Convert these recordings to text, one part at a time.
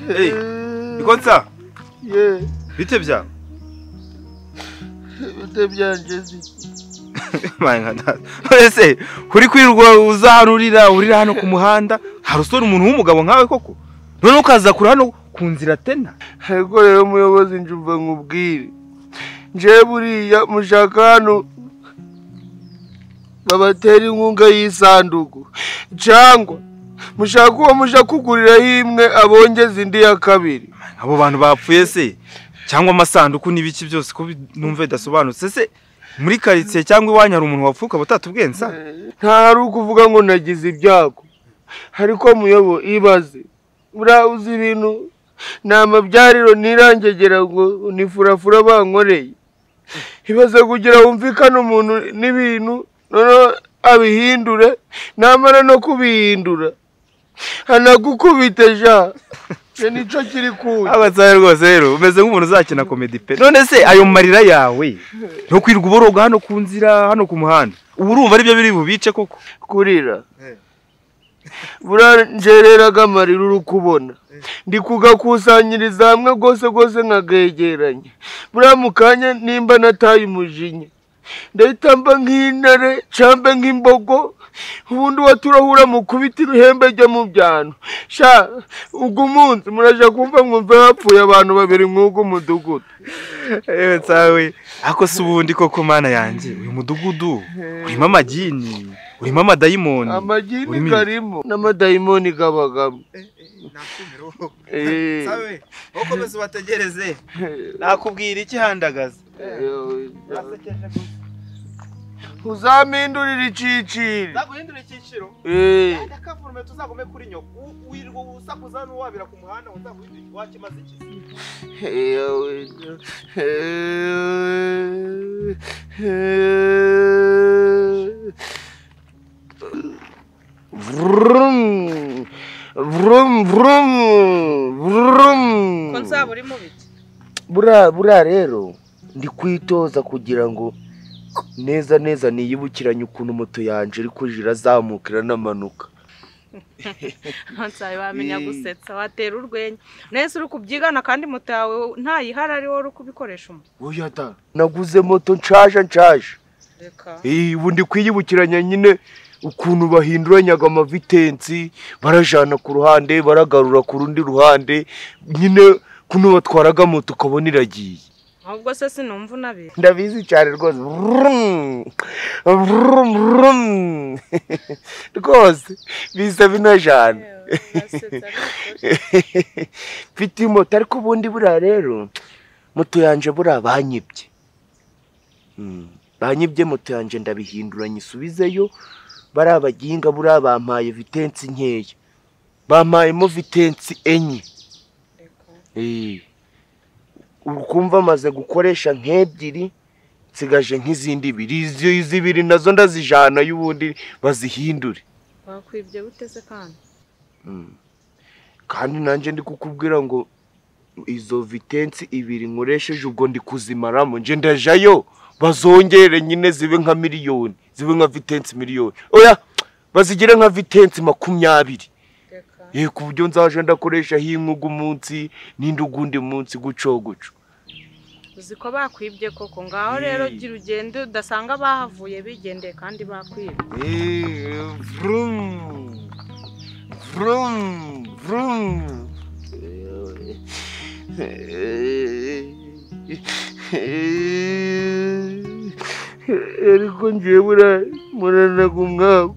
Hey, Bikonsa. Yeah. Bite byawe? Bite byanje si. Mwana data. Ese kuri kwirwa uzarurira urira hano ku muhanda harusora umuntu w'umugabo nkawe koko? None ukaza kuri hano ku nzira tena? Ariko rero muyobozi njumva nkubwire. Nje buriya mushaka hano babatera inkunga y'isanduku cyangwa mushaka uwo muja kugurira imwe abongeza indi ya kabiri. Abo bantu bapfuye se cyangwa amasanduku n'ibiki byose ko numva bidasobanutse se muri quartier cyangwa iwanyu hari umuntu wapfuka batatubwensa? Nta hari ukuvuga ngo nagize ibyago, ariko muyobo ibaze buriya uzi ibintu ni amabyariro nirangegera ngo nifurafura bankoreye. Ibaze kugira wumvikane umuntu n'ibintu noneho abihindure, namara no kubihindura anagukubite ja. Nico kiri kuye. Abatsaye rwose rero umeze nk'umuntu uzakina comedy pe. None se ayo marira yawe no kwirwa uboroga hano ku nzira hano ku muhanda ubu urumva ari byo biri bubice koko? Kurira buranjereraga amarira uri kubona ndi kugakusanyiriza hamwe rwose rwose nkagegeranya. Buriya mu kanya nimba nataye umujinya ndahita mba nk'intare cambe nk'imbogo, ubundi waturahura mu kubita ibihembe ryo mu byano. Sha ubwo umunsi muraja kumva mwumve hapfuye abantu babiri mw'ugo mudugudu. Ewe tsawe ako si ubundi koko mana yanjye uyu mudugudu urimo amagini, urimo amadayimoni. Amagini karimo n'amadayimoni gabagamo. Sawe ukomeze ubategereze nakubwira iki handagaza. Uzampindurira iciciro. Nzaguhindura iciciro? Ndakavurume tuzagume kuri nyoko wirirwa usakuza n'uwabira ku muhanda uzaguhindura wakimaze iki? Vrum vrum vrum vrum. Ko nzaba uri mu biki? Buriya rero ndi kwitoza kugira ngo neza neza niyibukiranye ukuntu moto yanje iri kuja irazamuka iranamanuka. Nsabe wamenya gusetsa watera urwenya. Nese uri kubyigana kandi moto yawe ntayihara ari wowe uri kubikoresha umu. Oya da, naguze moto nshaje nshaje. Reka. Ubu ndi kwiyibukiranya nyine ukuntu bahinduranyaga amavitensi barajana ku ruhande baragarura ku rundi ruhande nyine kuno batwaraga moto ukabona iragiye. Ahubwo se sinumva unabizi. Ndabizi cyane rwose. Vrum vrum vrum. Rwose biza binajana. Mfite moto ariko ubundi buriya rero moto yanje buriya banyibye. Banyibye moto yanje ndabihindura nyisubizeyo. Bariya baginga buriya bampaye vitensi nkeya. Bampayemo vitensi 4. Ukumva maze gukoresha nk'ebyiri nsigaje nk'izindi ibiri, izi ibiri nazo ndazijana y'ubundi bazihindure. Bakwibye gute se kandi? Kandi nanje ndi kukubwira ngo izo vitensi 2 nkoresheje ubwo ndi kuzimaramo nje ndajayo bazongere nyine zibe nka miliyoni, zibe nka vitensi miliyoni. Oya bazigire nka vitensi 20. Ku buryo nzaje ndakoresha hinkugu munsi n'indugundi munsi guco guco. Uzi ko bakwibye koko? Ngaho rero gira ugende udasanga bahavuye bigendeye kandi bakwibye. Vrum vrum vrum. Ariko njyewe muranaga umwaku.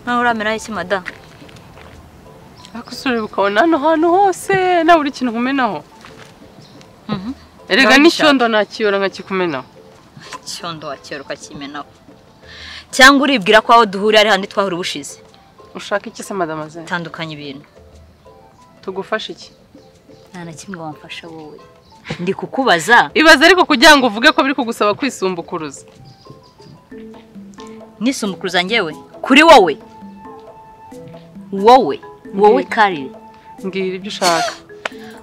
Nkaho uramera iki mada? Akusure ukabona hano hantu hose na buri kintu nkumenaho. Erega n'icyondo nakiyora nkakikumenaho. Icyondo wakiyora ukakimenaho. Cyangwa uribwira ko aho duhurira ari handi twahura ubushize. Ushaka iki se madamaze? Tandukanye ibintu. Tugufasha iki? Nta na kimwe wamfasha wowe. Ndi kukubaza. Ibaze ariko kugira ngo uvuge ko biri kugusaba kwisumbukuruza. Nisumbukuruza njyewe kuri wowe. Wowe, wowe Karire. Mbwira ibyo ushaka.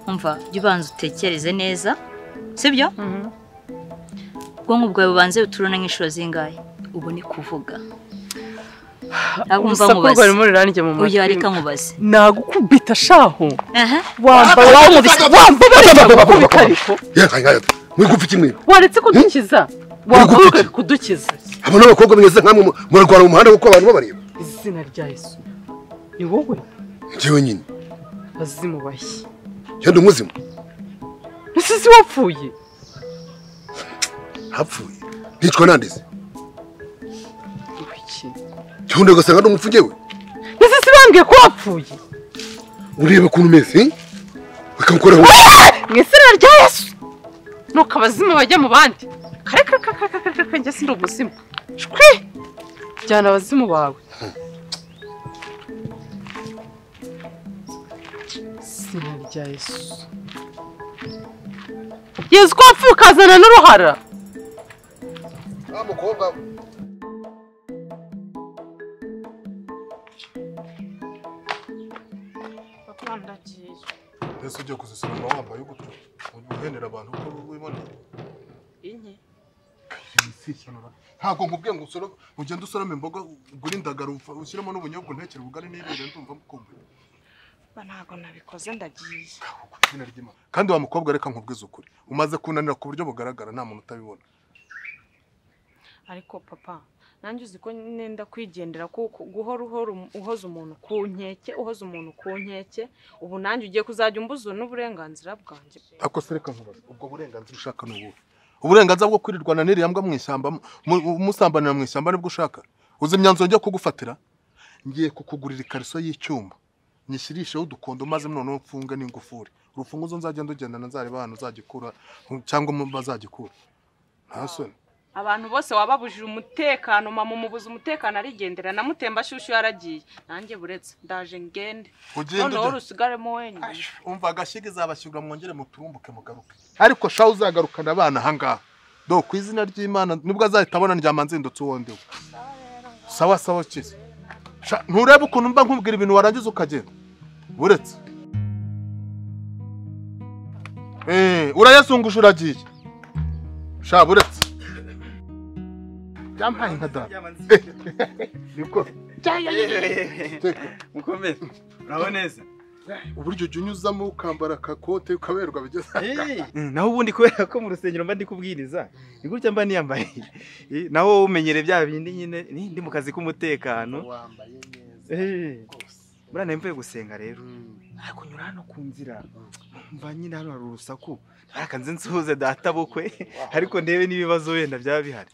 Umva, jya ubanza utekereze neza. Sibyo? Ubwonko bwawe bubanze buturune nk'inshuro zingahe ubone kuvuga. Urusaku rwarimo ruranjye mu matwi. Oya reka nkubaze. Nagukubita shaho. Mwigufi kimwe. Waretse kudukiza. Waguke kudukiza. Abo n'abakobwa mwiza nkamwe murarwana mu muhanda kuko abantu babareba. Izina rya Yesu. Ni wowe? Njyewe nyine. Abazimu bashyi. Yandi umuzimu. Ese si wapfuye? Hapfuye. Nicwa nandeze. Iki. Cyundo ugasanga ndi umupfu njyewe. Ese si bambwiye ko wapfuye? Ureba ukuntu umeze? Bakamukoraho. Mu izina rya Yesu. Nuko abazimu bajya mu bandi. Kare kare kare kare kare njye sindi umuzimu. Shwi! Jyana abazimu bawe. Izina rya Yesu. Yesu ko wapfuye ukazana n'uruhara. Mukobwa Papa ndagiye. Ese ugiye kuzisoroma wambaye ugutyo uhenera abantu uko wiboneye? Inye. Ntabwo nkubwiye ngo usoro ugende usorome imboga ugure indagara ushyiremo n'ubunyobwa untekere ubugari n'ibere ndumva mukumbuye. Ba ntabwo nabikoze ndagiye. Kandi wa mukobwa reka nkubwize ukuri umaze kunanira ku buryo bugaragara nta muntu utabibona. Ariko papa nanjye uzi ko nenda kwigendera kuko guhora uhoza umuntu ku nkeke uhoza umuntu ku nkeke ubu nanjye ugiye kuzajya umbuza n'uburenganzira bwanjye. Ako se reka nkubaze ubwo burenganzira ushaka ni ubuhe? Uburenganzira bwo kwirirwana n'iriya mbwa mu ishyamba musambanira mu ishyamba nibwo ushaka? Uzi imyanzuro ngiye kugufatira? Ngiye kukugurira ikariso y'icyuma nyishyirisheho udukondo maze noneho mfunge n'ingufuri. Urufunguzo nzagenda ugendana nzareba ahantu uzagikura cyangwa bazagikura. Nta soni. Abantu bose wababujije umutekano mama umubuza umutekano arigendera namutemba shushu yaragiye nanjye buretse ndaje ngende noneho rusigaremo wenyine. Umva agashyiga izabashyirwa mwongere muturumbuke mugaruke ariko sha uzagarukana abana ahangaha do ku izina ry'Imana nibwo azahita abona ndyama nzindutse uwo ndiwe. Sawa sawa kize. Nturebe ukuntu mba nkubwira ibintu warangiza ukagenda buretse. Urayazunguje uragiye sha buretse. Byampaye nka data. Niko. Mukomeze. Uraho neza. Uburyo ujya unyuzamo ukambara akakote ukaberwa bigeze. Naho ubundi kubera ko mu rusengero mba ndi kubwiriza, ni gutya mba niyambaye. Naho umenyere bya bindi nyine ndi mu kazi k'umutekano. Wambaye neza. Buriya mvuye gusenga rero. Ariko nyura hano ku nzira. Mva nyine hano hari urusaku. Ariko nze nsuhuze data bukwe ariko ndebe n'ibibazo wenda byaba bihari.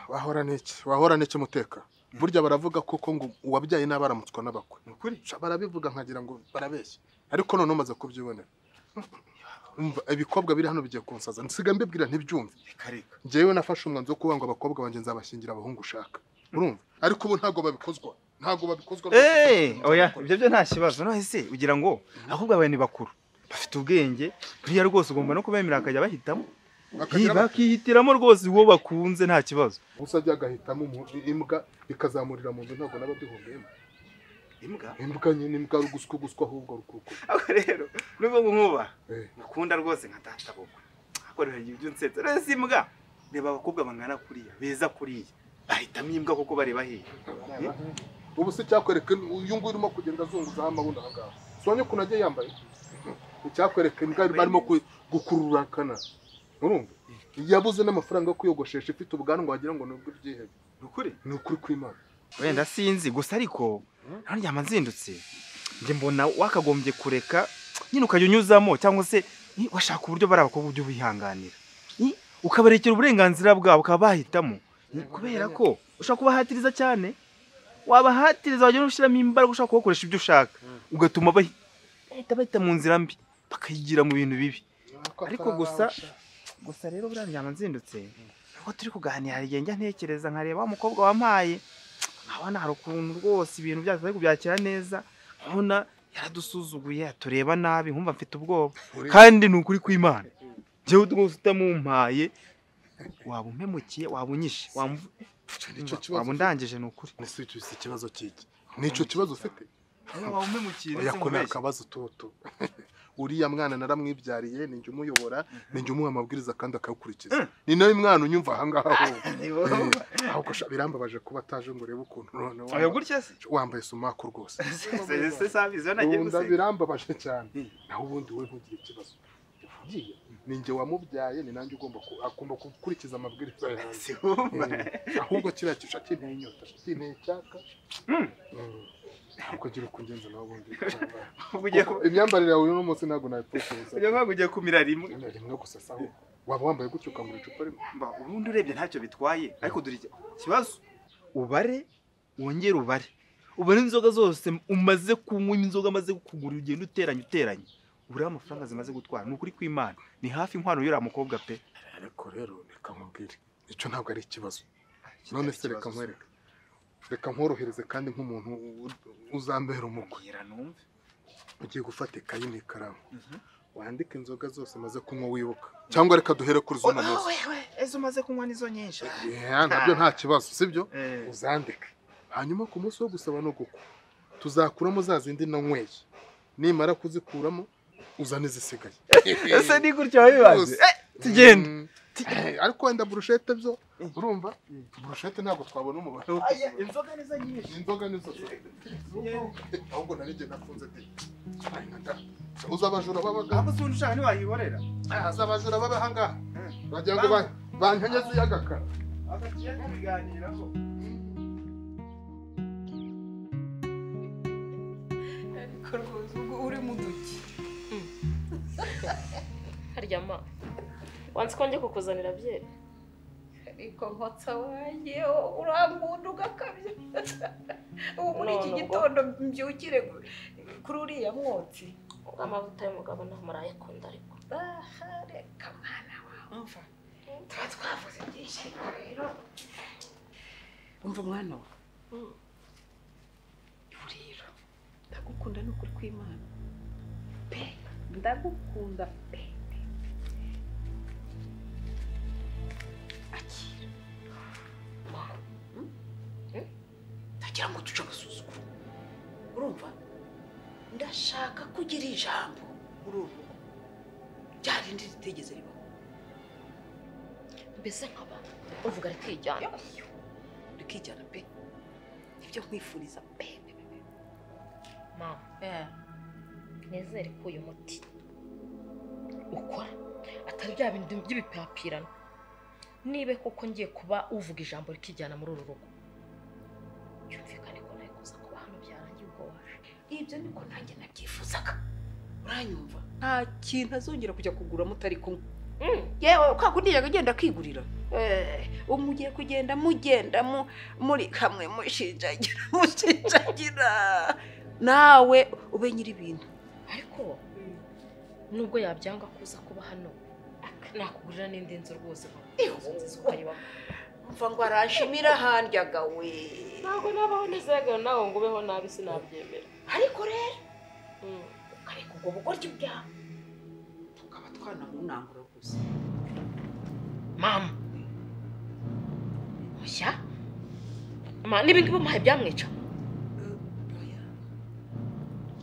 Wahora n'iki? Wahora n'iki muteka? Burya baravuga koko ngo uwabyaye n'abaramutswa n'abakwe. Nukuri? Barabivuga nkagira ngo barabeshya. Ariko none umaze kubyibonera. Umva ibikobwa biri hano bigiye kunsaza. Nsiga mbibwira ntibyumve. Reka. Njyewe nafashe umwanzuro wo kuvuga ngo abakobwa banjye nzabashyingira abahungu ushaka. Urumva? Ariko ubu ntago babikozwa. Ntago babikozwa. Oya, ibyo byo nta kibazo. None se ugira ngo ahubwo abantu bakuru bafite ubwenge buriya rwose ugomba no kubemera akajya bahitamo. Bakihitiramo rwose uwo bakunze nta kibazo. Gusa ajya agahitamo imbwa ikazamurira mu nzu ntabwo naba duhombeyemo. Imbwa? Imbwa nyine imbwa ruguswa guswa ahubwo rukuko. Ako rero nubwo nkuba mukunda rwose nka data bukwe. Ako rero ibyo nsetsa. Rero si imbwa. Reba abakobwa bangana kuriya beza kuriya bahitamo imbwa kuko bareba hehe. Ubu se cyakwereka uyu nguyu urimo kugenda azunguza amabuno aha ngaha. Sonye ukuntu agiye yambaye. Icyakwereka imbwa barimo gukururakana. Urumva? Yabuze n'amafaranga yo kwiyogoshesha ifite ubwanwa wagira ngo nubwo ibyihebe. Nukuri? Ni ukuri kw'Imana. Wenda sinzi gusa ariko ntaryama nzindutse. Njye mbona wakagombye kureka nyine ukajya unyuzamo cyangwa se washaka uburyo bari abakobwa ujye ubihanganira. Ukabarekera uburenganzira bwabo ukaba bahitamo. Kubera ko ushaka kubahatiriza cyane. Wabahatiriza wajya ushyiramo imbaraga ushaka kubakoresha ibyo ushaka. Ugatuma bahita mu nzira mbi bakayigira mu bintu bibi. Ariko gusa rero buriya ndyama nzindutse aho turi kuganira hari igihe njya ntekereza nkareba wa mukobwa wampaye nkabona hari ukuntu rwose ibintu byacu ari kubyakira neza nkabona yaradusuzuguye atureba nabi nkumva mfite ubwoba kandi ni ukuri kw'Imana. Njyewe rwose utamumpaye waba umpemukiye, waba unyishe, waba undangije ni ukuri. Ese icyo ikibazo kiki? Nico kibazo ufite? Waba umpemukiye. Oya ko nakabazo toto. Uriya mwana naramwibyariye, ninjye umuyobora, ninjye umuha amabwiriza kandi akayakurikiza. Ni nawe mwana unyumva aha ngaha ho. Ahubwo birambabaje kuba ataje ngo urebe ukuntu none oya gutya se wambaye sumaku rwose. Se sabizo nagiye gusenga. Birambabaje cyane. Naho ubundi we ntugire ikibazo. Ninjye wamubyaye, ni nanjye ugomba agomba gukurikiza amabwiriza yanjye. Ahubwo kiriya kisha kinteye inyota, kinteye icyaka. Ahubwo gira uko ungenza nawe ubundi. Imyambarire yawe uno munsi ntabwo nayipostoza. Ujya ntabwo ugiye kumira rimwe. Rimwe gusa sawa. Waba wambaye gutyo ukangura icupa rimwe. Ubundi urebye ntacyo bitwaye, ariko dore ikibazo. Ubare wongere ubare. Ubare inzoga zose umaze kunywa, inzoga amaze kugura ugenda uteranya. Uriya amafaranga zimaze gutwara ni ukuri kw'Imana ni hafi inkwano y'uriya mukobwa pe. Ariko rero reka nkubwire icyo ntabwo ari ikibazo. None se reka nkwereke, reka nkorohereze kandi nk'umuntu uzambera umukwe. Ugiye gufata ikayi n'ikaramu wandike inzoga zose maze kunywa wibuka, cyangwa reka duhere kuri zuma munsi. Ezo maze kunywa nizo nyinshi nabyo nta kibazo, sibyo? Uzandike, hanyuma ku munsi wo gusaba no gukwa tuzakuramo za zindi nanyweye, nimara kuzikuramo uzane zisigaye. Ese ni gutya wabibaze? Tugende. Ariko wenda burushete byo urumva burushete ntabwo twabona umubare. Inzoga nizo nyinshi. Inzoga nizo. Ahubwo narige nafunze de. Uzabajura babaga. Ahubwo se ushaka ntiwayihorera. Azabajura baba hanga. Bagira ngo bantanyeze yagakara. Akagiye kubiganiraho. Ariko rwose ubwo uri mu duki. Harya ma wanze ko njye kukuzanira byeri? Ariko nkotsa wanjye urankunda ugakabya. Ubu muri iki gitondo mbyukire kuri uriya mwotsi. Ubwo amavuta y'umugabo ntaho murayakunda ariko. Reka mwana wawe umva tuba twavuze byinshi ariko rero umva mwana wawe ubu rero ndagukunda ni ukuri kw'Imana pe, ndagukunda pe. Akira ndagira ngo duce agasuzuguro, urumva? Ndashaka kugira ijambo muri uru rugo rya rindi ritigeze ribaho. Mbese nkaba uvuga rikijyana? Rikijyana pe, nibyo nkwifuriza pe. Mama nizere ko uyu muti ukora atari bya bintu by'ibipapirano. Nibe koko ngiye kuba uvuga ijambo rikijyana muri uru rugo, byumvikane ko nawe kuza kuba hano byarangiye ubwo waje. Ibyo niko nanjye nabyifuzaga, uranyumva? Nta kintu azongera kujya kugura mutari kumwe. Yewe kwa kundi yajyaga agenda akigurira. Ubu mugiye kugenda mugenda muri kamwe mushinjagira mushinjagira, nawe ube nyiri ibintu. Ariko nubwo yabyanga kuza kuba hano, nakugurira n'indi nzu rwose. Umva ngo arashimira handyaga we. Ntabwo nabaho neza nawe ngo ubeho nabi sinabyemera. Ariko rero ukareka ubwo bugoryi bwawe tukaba twanamunangura gusa. Mama oya mama, n'ibingibi umuhaye byamwica.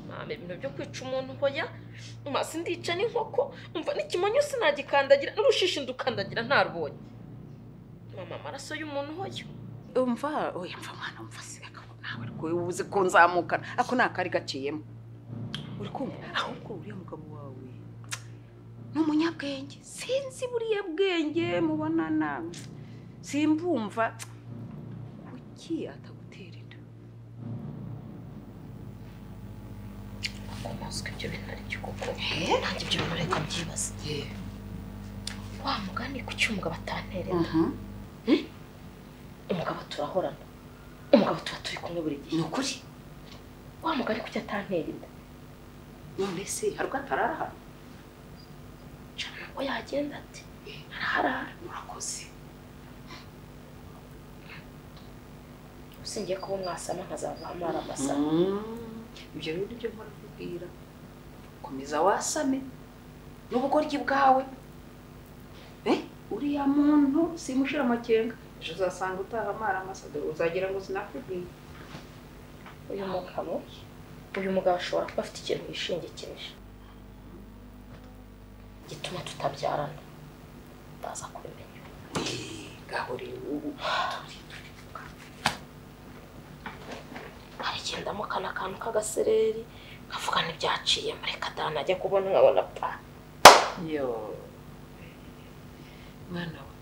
Mama ibintu byo kwica umuntu hoya, mama sindica n'inkoko, umva n'ikimonyo sinagikandagira n'urushishi ndukandagira ntarubonye. Mama amaraso y'umuntu hoya. Umva oya mva mwana umva se nawe rwo ubuze ko nzamukana ako nakari gaciyemo. Uri kumva? Ahubwo uriya mugabo wawe ni umunyabwenge, sinzi buriya bwenge mubonana simbumva kuki atagutera inda. Akomazwa ibyo bintu ari byo koko. Nanjye ibyo bintu reka mbyibaze. Wa mugani kuki umugabo atantera inda? Umugabo turahorana, umugabo tuba turi kumwe buri gihe. Ni ukuri wa mugani kuki atantera inda? None se hari ubwo atarara hano? Ngo yagenda ati araharara. Murakoze. Usingiye kuba mwasama nkazava amara amasa. Ibyo rero nibyo mpora kubwira, komeza wasame n'ubugoryi bwawe. Uriya muntu simushira amakenga, ejo uzasanga utaha amara amasadoro, uzagira ngo sinakubwiye. Uyu mugabo ashobora kuba afite ikintu yishingikirije gituma tutabyarana, ndaza kubimenya. Gahori ubu harigendamo kana akantu k'agasereri kavuga ntibyaciye, mureka dana ajya kubona nkabona pa. Yo mwana we,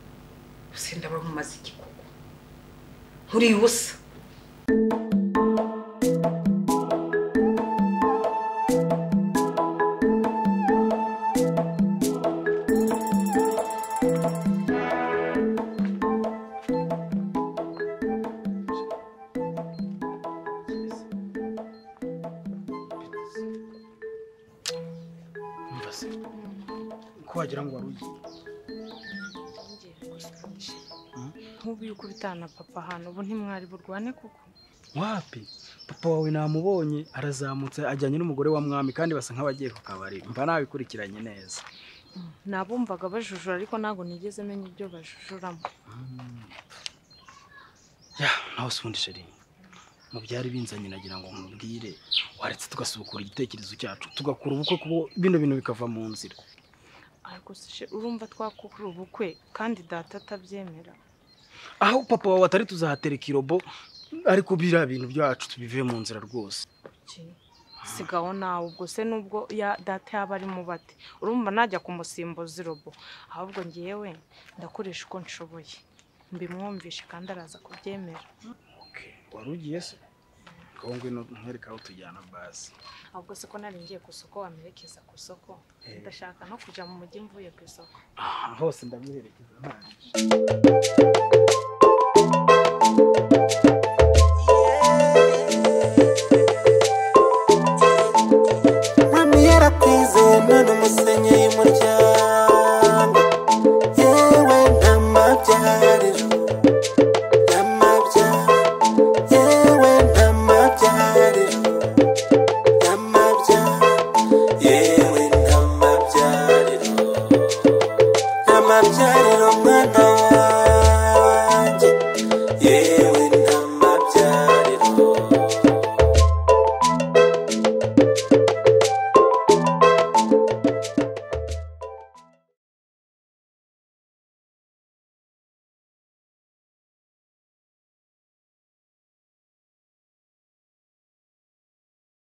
usenda bamumaze igikuku nkuri ubusa. Ko wagira ngo wari ugiye nk'ubu yuko ubitana papa ahantu ubu ntimwari burwane kuko wapi papa wawe namubonye arazamutse ajyanye n'umugore wa mwami kandi basa nk'abagiye ku kabari, mba nabikurikiranye neza. Nabumvaga bajujura ariko ntago nigeze menya ibyo bajujuramo. Ya naho se ubundi sheri mu byari binzanye nagira ngo nkubwire waretse tugasubukura igitekerezo cyacu tugakura ubukwe kuko bino bintu bikava mu nzira. Ariko se urumva twakukura ubukwe kandi data atabyemera? Aho papa wawe atari tuzahatereka irobo, ariko biriya bintu byacu tubive mu nzira rwose. Sigaho nawe ubwo se nubwo ya data yaba ari mu bate urumva najya kumusimbuza irobo, ahubwo ngiyewe ndakoresha uko nshoboye mbimwumvishe kandi araza kubyemera. Okay, wari ugiye se? Ngo ngwino nkwereka aho tujyana basi. Ahubwo se ko nari ngiye ku isoko wamerekeza ku isoko, ndashaka no kujya mu mujyi mvuye ku isoko. Ah, hose ndamuherekeza ntaje. Mami yarakwizeye none umusenyi y'umuryango, yewe ntamabyariro, yewe ntamabyariro, yewe ntamabyariro, ntamabyariro mwana wanjye, yewe.